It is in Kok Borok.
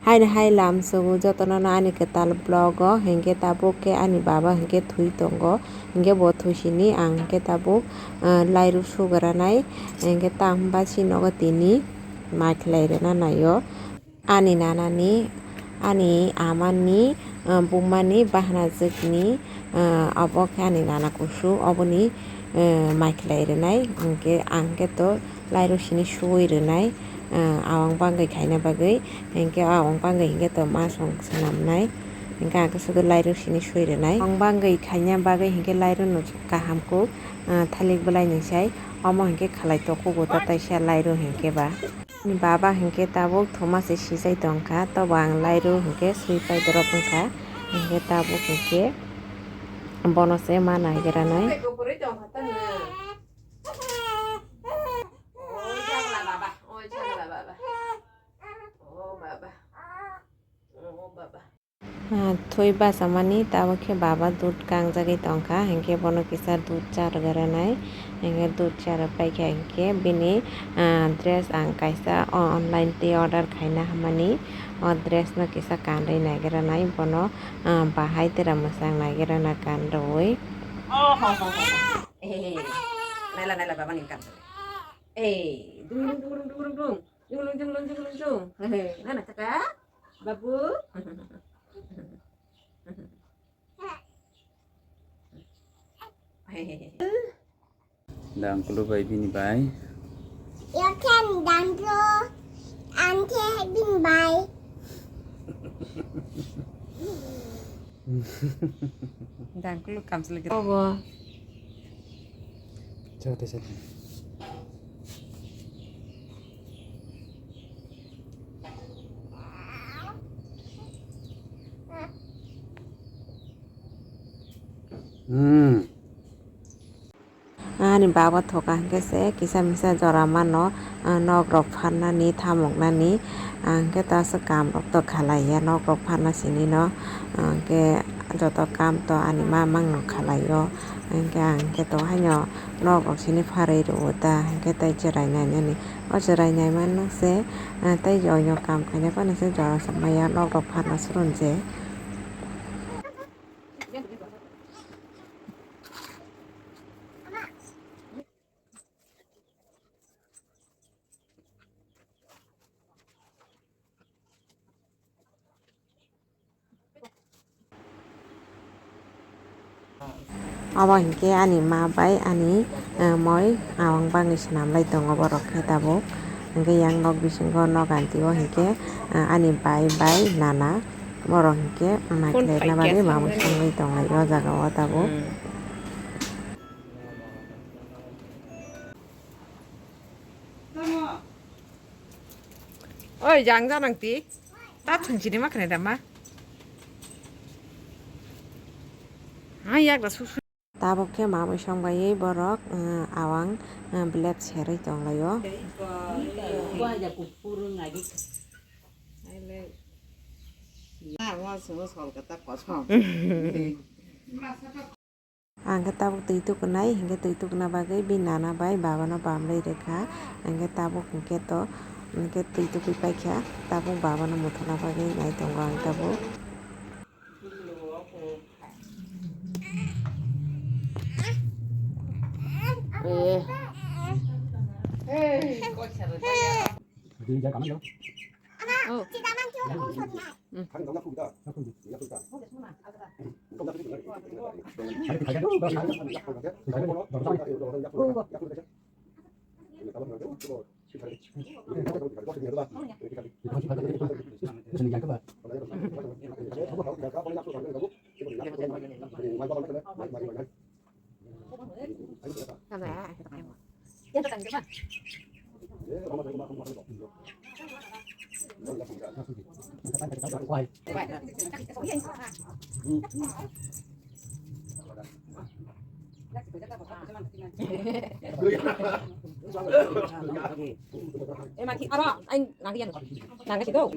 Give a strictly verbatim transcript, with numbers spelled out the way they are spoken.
Haini hai lamsogo jotono no ani kwtal vlog o, hinkhe tabuk khe ani baba hinkhe thwi tongo, hinkhe bo thwi sini ang hinkhe tabuk, ah, lairu sugranai, hinkhe tamo basi nogo tini mai khlai rwna naio. Ani nanani, ani amani, ah, bumani bahanajwkni, ah, obo khe ani nana kusu, oboni, ah, mai khlai rwnai, hinkhe ang khe to lairu sini suwi rwnai, ah, awang bangwi khaina bagwi, hinkhe awang bangwi hinkhe to ma song swnamnai, hinkhe ang khe sudu lairu sini suwi rwnai. Awang bangwi khaina bagwi hinkhe lairu no kaham kuk, ah, thalik bwlai ni sai, omo hinkhe khlai to kugo ta taisa lairu hinkhe ba. Baba hinkhe tabuk thuma se sijai tongkha, tobo ang lairu hinkhe swi pai dorop wngkha, hinkhe tabuk hinkhe bono se ma naigra nai. Ah, thwi bachamani tabuk khe baba dud kangjagwi tongkha, hinkhe bono kisa dud cha rwgranai, hinkhe dud cha rwpaikha hinkhe bini, ah, dress ang kaisa o-, online tei order khaina hamani, o dress no kisa kanrwi naigranai, bono, ah, bahai tera mwchang naigranai kanrwi. Naila, naila, baba ni kanrwi. Ei, dung, dung, dung. Jung, jung, jung, jung, jung, jung. Hehe, nana kaka? Babu? Dangkulu bai bini bai. Yakan dangkulu ante bini bai. Dangkulu kamsle. Obo. Chate, chate. Hmm. Ani baba thoka hinkhe se kisa misa jora mano, ah, nok rok pharnani, thamoknani, ah, hinkhe ta aswk kam rok to khalaiya nok rok pharna sini no, ah, hinkhe joto kam to ani ma mang no khalaio, hinkhe ang hinkhe to haino nok rok sini pharwi rwo ta, hinkhe tei chwrai nainani. O chwrai nai mano se, ah, tei oino kam khaina phano se jora sa maya nok rok pharna surun je. Obo hinkhe ani ma bai ani, eh, moi awang bangwi swnam lai tongo borok khe tabuk. Hinkhe yang nok bisingo nok anti o hinkhe, eh, ani bai bai nana borok hinkhe mai khlaina bagwi mamwi songwi tong lai o jaga o tabuk. Oi, jang janang ti. Ta thun chini ma khne da ma. Ha, yak da su su. Tabuk khe mamwi song bai borok, eh, awang, eh, blade serwi tong lai o. Ang khe tabuk twi tukunai, hinkhe twi tukuna bagwi bini nana bai babano bamlai rwkha. Hinkhe tabuk hinkhe to, hinkhe twi tukui paikha, tabuk babano muthungna bagwi nai tongo ang tabuk. Aro, ang nangya, nangya sih tuh.